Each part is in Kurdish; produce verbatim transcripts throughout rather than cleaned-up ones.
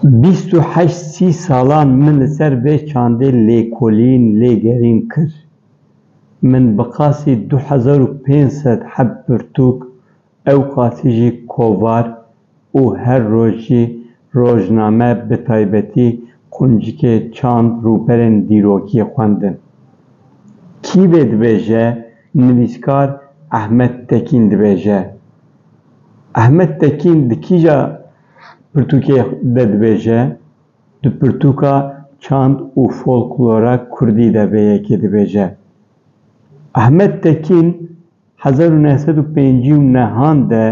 Bîst û heşt sî salan min li ser vê çandê lêkolîn, lêgerîn kir. Min bi qasî du hezar û pênc sed heb pirtûk, ew qasî jî kovar û her roj jî rojname, bi taybetî quncikê çand, rûberên dîrokî xwendin. Kî vê dibêje? Nivîskar Ehmed Tekîn dibêje. Ehmed Tekîn di kîja pirtûkê de dibêje? Di pirtûka çand û folklora kurdî de vê yekê dibêje. Ehmed Tekîn hezar û neh sed û pêncî û nehan de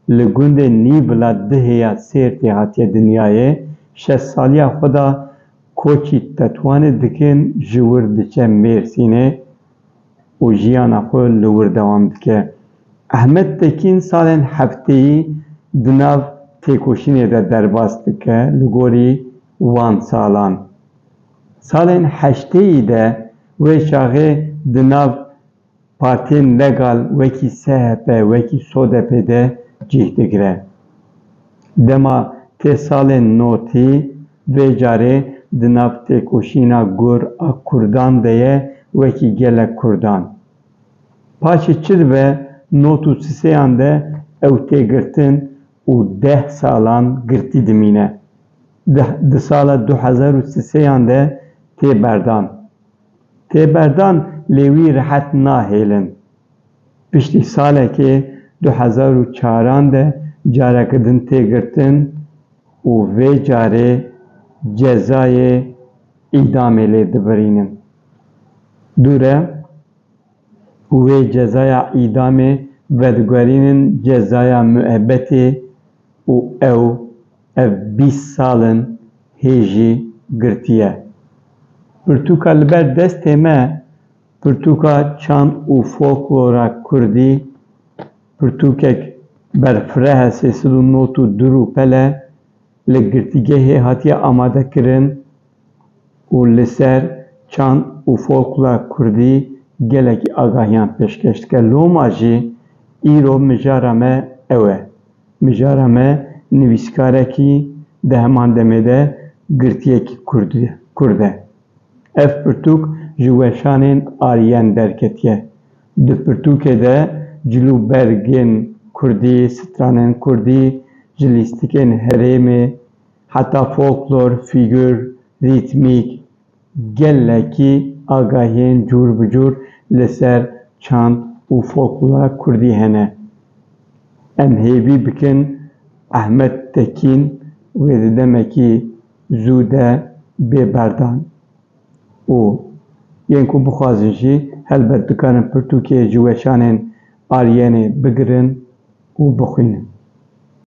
li gundê Nîvila Dihê ya Sêrtê hatiye dinyayê. Şeş saliya xwe de koçî Tetwanê dikin, ji wir diçe Mêrsînê û jiyana xwe li wir dewam dike. Ehmed Tekîn salên heftêyî di nav têkoşînê de derbas dike, li gorî wan salan. Salên heştêyî de wê çaxê di nav partiyên legal wekî S H P, wekî SODP de cih digire. Dema tê salên notî, vê carê di nav têkoşîna gur a kurdan de ye, wekî gelek kurdan. Paşê çi dibe, not û sisêyan de ew tê girtin û deh salan girtî dimîne. Di, di sala du hezar û sisêyan de tê berdan. Tê berdan, lê wî rehet nahêlin. Piştî salekê, du hezar û çaran de careke din tê girtin û vê carê cezayê îdamê lê dibirînin. Dûre û wê cezaya îdamê vedigwerînin cezaya muebetê û ew ev bîst sal in hê jî girtiye. Pirtûka li ber destê me, pirtûka çand û folklora kurdî, pirtûkek berfireh e, sê sed û nod û du rûpel e, li girtîgehê hatiye amadekirin û li ser çand û folklora kurdî gelekî agahiyan pêşkêş dike. Loma jî îro mijara me ew e. Mijara me nivîskarekî di heman demê de girtiyekî kurd, kurd e. Ev pirtûk ji weşanên Aryen derketiye. Di pirtûkê de cilûbergên kurdî, stranên kurdî, ji lîstikên herêmê, heta folklor, fîgûr, rîtmîk, gelekî agahiyên cûr bi cûr li ser çand û folklora kurdî hene. Em hêvî bikin Ehmed Tekîn wê di demekî zû de bê berdan. Û yên ku bixwazin jî helbet dikarin pirtûkê ji weşanên Aryenê bigirin û bixwînin.